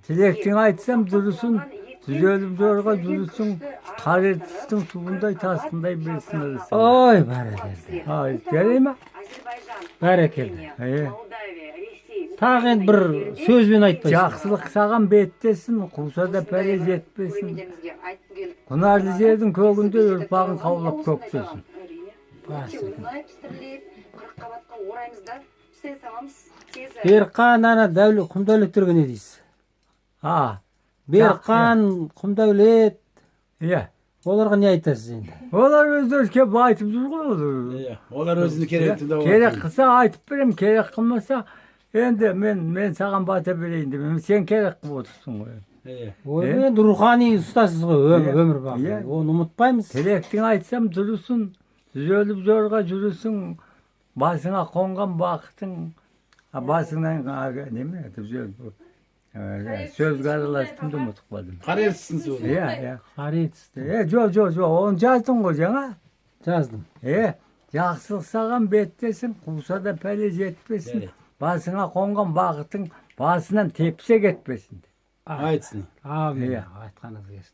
Тілектің айтсам дұрысын, түзеліп жорға жүрісің, қар ертістің суындай тасқындай берсін ырысын. Ой, бәрекелді. Ай, жарай ма? Бәрекелді. Е. Тағы енді бір сөзбен айтпайсыз. Жақсылық саған беттесін, қуса да пәле жетпесін. Құнарлы жердің көгінде ұрпағын қаулап көктесін. Берікхан, ана Дәулет, Құмдәулеттерге не дейсіз? А, Берікхан, Құмдәулет, иә. Оларға не айтасыз енді? Олар өздері келіп айтып жүр ғой олар. Иә, олар өзінің керегін тыңдап Керек қылса, айтып беремін, керек қылмаса, енді мен саған бата берейін деп, сен керек қылып отырсың ғой. Иә. Ой, Е? енді рухани ұстазсыз ғой Иә. өмір бақи. Иә. Оны ұмытпаймыз. Тілектің айтсам дұрысын, түзеліп жорға жүрісің, басыңа қонған бақытың, а, басыңнан неме түзеліп, сөзге араластым да ұмытып қалдым. Қар ертістің суы. Иә. Қар ертісті. Е, жоқ, жоқ, жоқ, оны жаздың ғой жаңа. Жаздым. Е, жақсылық саған беттесін, қуса да пәле жетпесін, Жарайды. басыңа қонған бақытың басынан тепсе кетпесін. Айтсын. Әмин. Иә. Айтқаныңыз келсін.